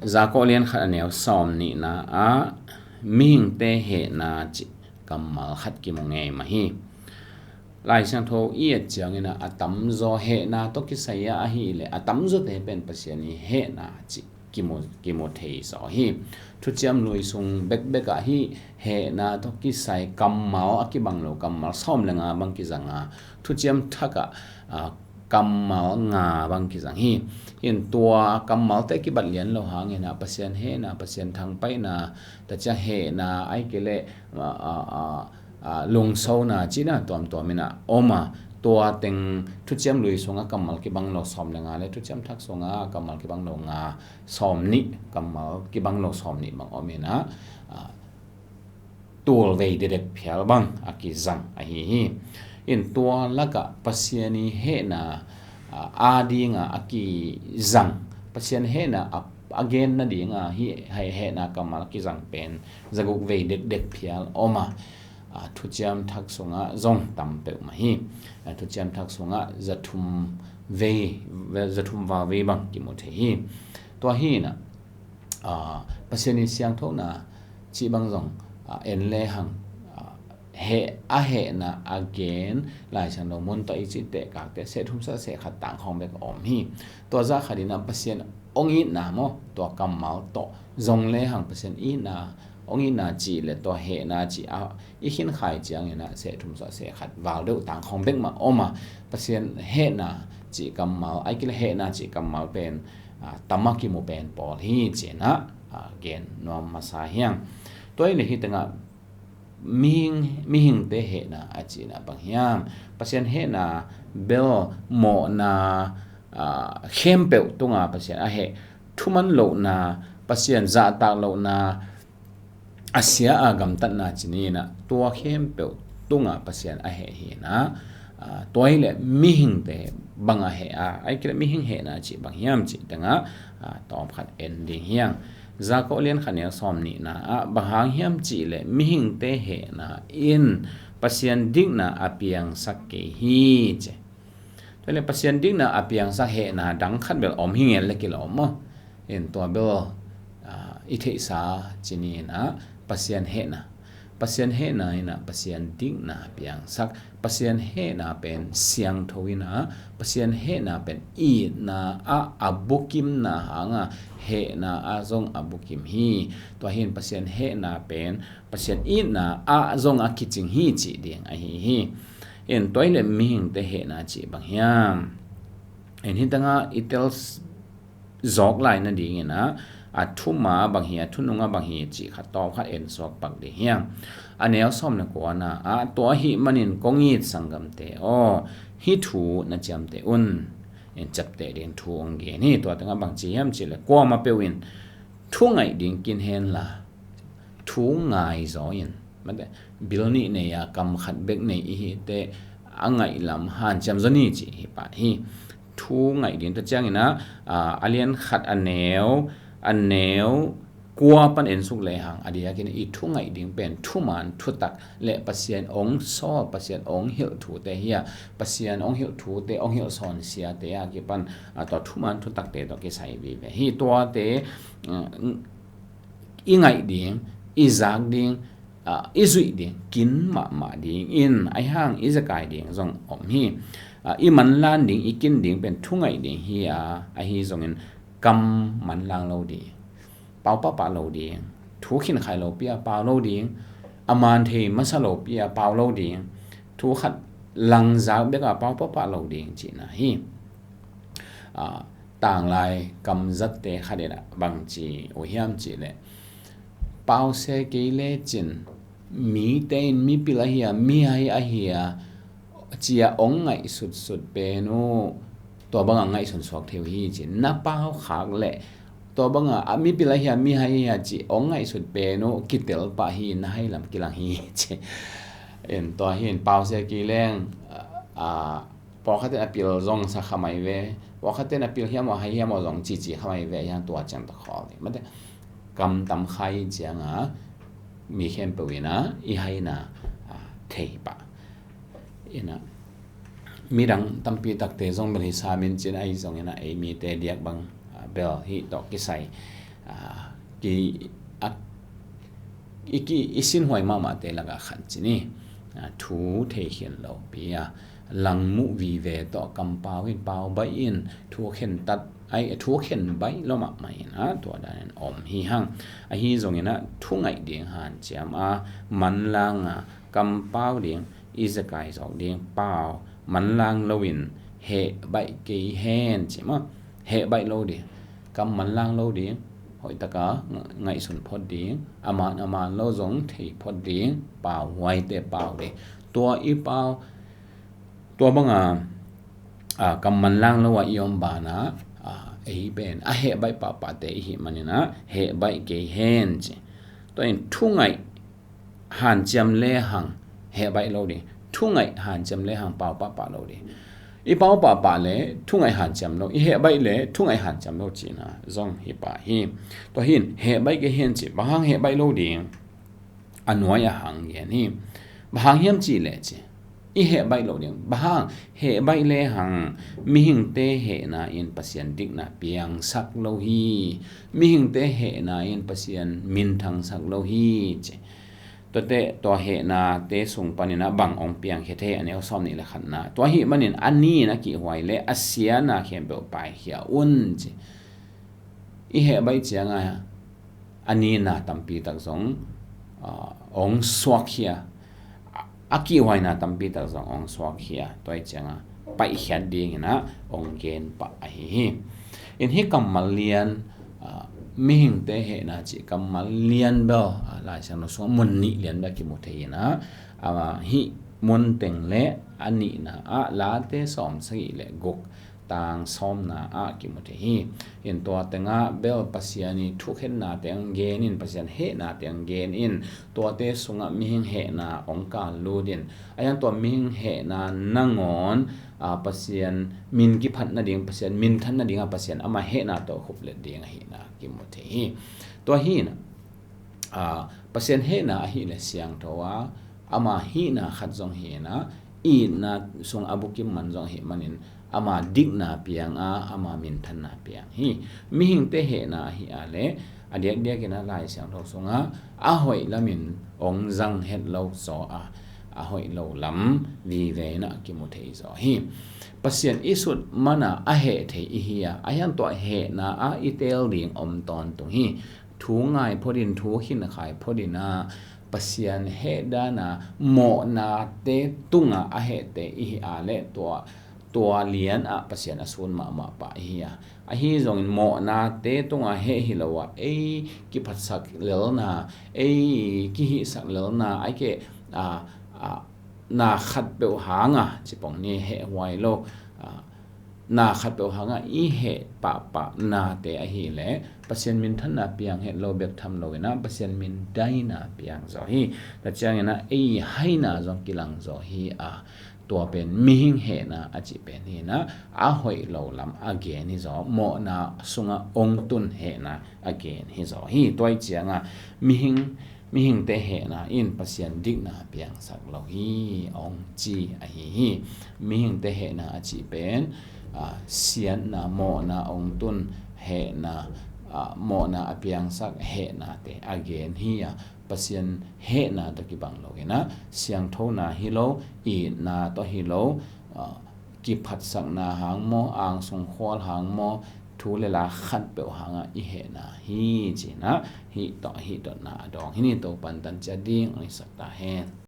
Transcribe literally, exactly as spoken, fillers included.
Jakob lian khat a neu sawm nihna ah mihingte hehna cih kammal khat kimu ngei mah hi. Lai Siangtho i et ciangin ah a tamzaw hehna tawh kisai ah ahih leh a tamzawte pen Pasian i hehna cih kimu, kimu thei zaw hi. Thuciam Lui sung bekbek ah hih hehna tawh kisai kammal a kibang lo kammal sawm le nga bang kizang a, Thuciam Thak ah, a, kammal nga bang kizang hi. In tua kammalte kibat lian lo hangin ah Pasian hehna, Pasian thangpaihna, tua ciang hehna, ahih kei leh, a, a, a, a, lungsona cihna tuamtuam in ah om a, tua teng Thuciam Lui sungah kammal kibang lo sawm le nga le Thuciam Thak sungah kammal kibang lo nga, sawm nih, kammal kibang lo sawm nih bang om in ah, a, tul vei dedek phial bang a kizang ahi hi. In tua lakah Pasian i hehna, a, a dinga a kizang, Pasian hehna a, a gen nadinga hih hehna kammal a kizang pen zaguk vei dekdek phial om a, a, Thuciam Thak sungah zong tam peuhmah hi. A, Thuciam Thak sungah zathum vei, zathum val vei bang kimu thei hi. Tua hi in ah, a, Pasian i siangthona cih bang zong, a, en lehang, a, heh, a hehna a gen Lai Siangtho mun tawh i cih tehkakte seh thum suah seh khat tangkhawng bek a om hi. Tua zah khat in ah Pasian hong itna maw, tua kammal tawh zong lehang Pasian itna, hong itna cih le tua hehna cih a i khinkhai ciangin ah seh thum suah seh khat val deuh tangkhawng bek mah om a, Pasian hehna cih kammal, ahih kei leh hehna cih kammal pen, a, tam a kimu pen pawl hi ci-in ah, a, gen nuam masa hi hang. Tua hi leh hih tengah mihing, mihingte hehna a cihna bang hiam? Pasian hehna bel mawhna, a, khempeuh tunga Pasian a heh, thuman lohna, Pasian zahtak lohna, a sia a gamtatna ci ni in ah, tua khempeuh tungah Pasian a heh hi in ah, a, tua hi leh mihingte bang a heh a, ahih kei leh mihing hehna cih bang hiam cih tengah, a, tawm khat en ding hi hang. Jakob lian khat neu sawm nihna ah bang hang hiam cih leh mihingte hehna in Pasian dikna a piangsak kei hi ci. Tua hi leh Pasian dikna a piangsak hehna dang khat bel om hi ngen le kilawm maw. In tua bel, a, i theihsa ci ni in ah Pasian hehna, Pasian hehna in ah Pasian dikna a piangsak, Pasian hehna pen siangtho in ah, Pasian hehna pen itna ah a bukimna hanga hehna ah zong a bukim hi. Tua hi in Pasian hehna pen Pasian itna ah zong a kicing hi cih ding ahi hi. In tua hi leh mihingte hehna cih bang hiam? In hih tengah i tel s-, zawk lai nadingin ah, a thuma bang hi, a thununga bang hi cih khat tawm khat en suak pak ding hi hang. A neu sawm le kuana ah, tua ahih manin kong it sanggamte aw, hih thu na ciamteh un. In ciapteh ding thu hong gen hi. Tua tengah bang ci hiam cih leh kuamah peuh in thu ngaih ding kin hen la, thu ngai zaw in, mate, bil nih nei a kam khat bek nei i hi teh a ngaih lam hanciam zaw ni cih hi pah hi. Thu ngaih ding, tua ciangin ah, a, a lian khat a neu, a neu kua pan en suk lehang a diakin i thu ngaih ding pen thuman thutak le Pasian hong sawl, Pasian hong hilh thute hi a, Pasian hong hilh thute, hong hilh sawnsiate a kipan, a, tua thuman thutakte tawh kisai vive hi. Tuate, a, i ngaih ding, i zak ding, a, i zuih ding kin mahmah dingin, ahi hang i zekai ding zong om hi. A, i manlan ding, i kin ding pen thu ngaih ding hi a, ahi zongin kam manlang lo ding, pau pahpah lo ding, thu khinkhai lopi a pau lo ding, a man thei masa lopi a pau lo ding, thu khat langzak bek a pau pahpah lo ding cihna hi. A, tanglai kamzatte khat in ah bang ci uh hiam cih leh, pause kei lecin mite in mipil ahi a, mihai ahi a, ci a hong ngaihsutsut pen uh, tua bangah ngaihsun suak thei uh hi ci. Na pau khak leh tua bangah, a, mipil ahi a, mihai ahi a ci hong ngaihsut pen uh kitel pah hi, na hai lam kilang hi ci. In tua hi in pause kei leng, a, a, pawlkhat in a pil zong sa kha mai ve, pawlkhat in a pil hiam aw, hai hiam aw zong cici kha mai ve, hiang tua ciang ta khawl hi. Mate, kam tam kha i cianga mi khempeuh in ah i haina, a, thei pah. In ah midang tampi takte zong bel hi samin cin, ahi zongin ah ei mite diak bang, a, bel hih tawh kisai a, ki, a, i ki, i sinhuai mahmahte lakah khat ci ni. A, thu thei khin lopi a, langmuh vive tawh kampau in, pau baih in, thu khentat, ai, thu khen baih lo mahmah in a, tua danin om hi hang. Ahi zongin a, thu ngaih ding hanciam a, manlang a, kampau ding, i zekai zawk ding, pau, manlang loin, heh baih kei hen, ci maw. Heh baih lo ding, kam manlang lo ding, hoihtaka nga-, ngaihsun phot ding, a man a man lo zong thei phot ding, pau, huaite pau ding. Tua i pau, tua banga, a, kam manlang lo a i om bana, a, ei pen a heh baih pahpahte i hih manin a, heh baih kei hen, ci. Tua in thu ngaih hanciam le hang heh baih lo ding, thu ngaih hanciam le hang pau pahpah lo ding. I pau pahpah le thu ngaih hanciam lo, i heh baih le thu ngaih hanciam lo cihna zong hi pah hi. Tua hi in heh baih kei hen ci, bang hang heh baih lo ding? A nuai a hang gen hi. Bang hang hiam cih leh ci, i heh baih lo ding. Bang hang? Heh baih le hang mihingte hehna in Pasian dikna piangsak lo hi. Mihingte hehna in Pasian minthangsak lo hi, ci. Tuate, tua hehnate sung panin a bang hong piangkhia thei, a neu sawm nih le khatna. Tua ahih manin a nin a kihhuai le a siatna khempeuh paikhia un, ci. I heh baih cianga a nina tampi tak zong, a, hong suakkhia. A, a kihhuaina tampi tak zong hong suakkhia. Tua ahih cianga paihkhiat dingin a hong gen pah ahi hi. In hih kammal lian, a, mihingte hehna cih kammal lian bel, a, Lai Siangtho sungah mun nih lian bel kimu thei in a, a, hih mun teng le a nihna ah Late sawm sagih le guk tang sawmna ah kimu thei hi. In tua tengah bel Pasian i thukhennate hong gen in, Pasian hehnate hong gen in, tuate sungah mihing hehna hong kal lut in, a hiang tua mihing hehna nangawn, a, Pasian min kiphat nading, Pasian minthan nading a Pasian ama hehna tawh khuplet ding ahihna kimu thei hi. Tua hi in, a, Pasian hehna ahih le siangtho a, ama hihna khat zong hi in a, itna sung a bukim man zong ahih manin, ama dikna piang a, ama minthanna piang hi. Mihingte hehna ahi a le, a diakdiakin a Lai Siangtho sungah a hoih lamin hong zang het lo zaw a, a hoih lo lam vive in a kimu thei zaw hi. Pasian i sut mana a heh thei i hi a, a hiang tua hehna ah i teel ding om tawntung hi. Thu ngai phot in, thu khinkhai phot in a, Pasian heh dana mawhnate tunga a hehte i hi a le tua, tua lian ah Pasian a sun mahmah pah i hi a. Ahi zongin mawhnate tunga heh hi lo a, ei kiphatsak lelna, ei kihihsak lelna, ai ke, a, a, na khatpeuh hanga, cipong ni heh huai lo, a, na khatpeuh hanga i heh pahpah nate ahi le, Pasian minthanna piang het lo bek tham lo in a, Pasian mindaina piang zaw hi. Tua ciangin a, ei haina zong kilang zaw hi a, tua pen mihing hehna a cih pen hi in a, a hoih lo lam a gen hi zaw, mawhna sungah hong tun hehna a gen hi zaw hi. Tua ahih cianga mihing, mihingte hehna in Pasian dikna piangsak lo hi, hong ci ahi hi. Mihingte hehna a cih pen, a, siatna, mawhna hong tun hehna, a, mawhna a piangsak hehnate a gen hi a, Pasian hehna tawh kibang lo in a, siangthona hi lo, itna tawh hi lo, a, kiphatsakna hang maw, angsung khual hang maw, thu le la khatpeuh hangah i hehna hi, ci in a, hih tawh, hih dotna a dawng hi ni. Topan tan ciat ding hong hisak ta hen.